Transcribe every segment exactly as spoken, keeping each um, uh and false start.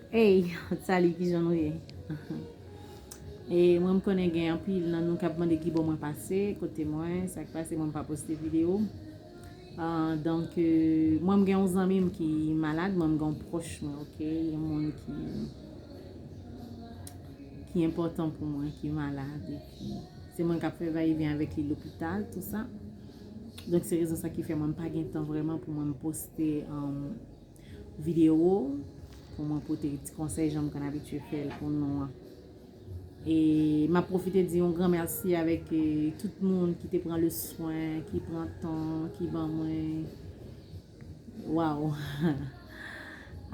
Hey, salut, kijan nou ye? E mwen, m konnen gen anpil nan nou k ap mande ki bò mwen pase, kote mwen, sa k pase mwen pa poste videyo. Ah, donk, euh, mwen, m gen yon zanmi m ki malad, mwen, m gen yon pwòch mwen, oke? Yon moun ki, ki enpòtan pou mwen, ki malad, epi se mwen k ap fè vayevyen avèk li lopital, tou sa. Donk, se rezon sa ki fè mwen, m pa gen tan vrèman pou mwen, m poste, um, videyo, pou mwen pote ti konsèy jan m konn abitye fè l pou nou an. E m ap pwofite di yon gran mèsi avèk, eh, tout moun ki te pran le swen, ki pran tan, ki ban mwen. Waw!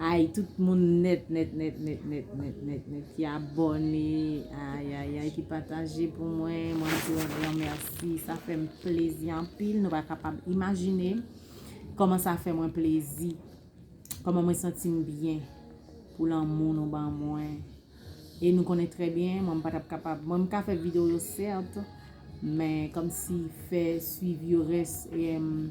Ay, tout moun nèt, nèt, nèt, nèt, nèt, nèt, nèt, nèt, ki abòne, ay, ay, ay, ki pataje pou mwen, mwen di yon gran mèsi, sa fè m plezi anpil, nou pa kapab imajine kòman sa fè mwen plezi, kòman mwen santi m byen pou lanmou nou ban mwen. E nou konnen trè byen, mwen m pa t ap kapab, mwen m ka fè videyo yo sèt, men kòmsi fè swiv yo rès, em,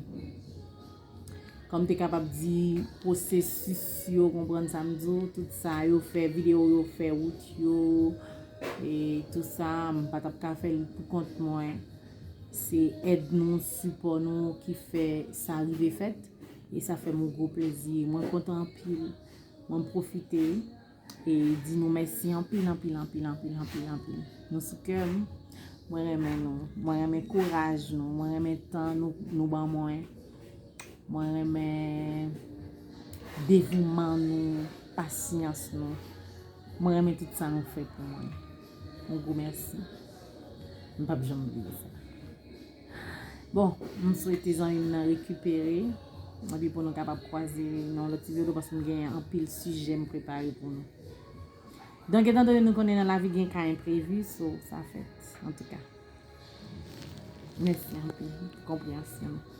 kòm te kapab di pwosesis yo, konprann sa m di w, tout sa yo fè, videyo yo fè, wout yo, e tou sa, m pa t ap ka fè l pou kont mwen. Se èd nou, sipò nou ki fè sa rive fèt, e sa fè m yon gwo plezi. Mwen kontan anpil. Mwen pwofite e di nou mèsi anpil, anpil, anpil, anpil, anpil, anpil. Nou sou kè m. Mwen renmen nou. Mwen renmen kouraj nou. Mwen renmen tan nou, nou ban mwen. Mwen renmen devouman nou, pasyans nou. Mwen renmen tout sa nou fè pou mwen. Yon gwo mèsi. M p ap janm bliye sa. Bon, m swete zanmi m nan rekipere. Epi pou nou kapab kwaze nan yon lòt ti videyo, paske m gen anpil sijè m prepare pou nou. Donk, etan done nou konnen nan lavi gen ka enprevi, so, sa fèt, antouka. Mèsi anpil pou konpreyansyon nou.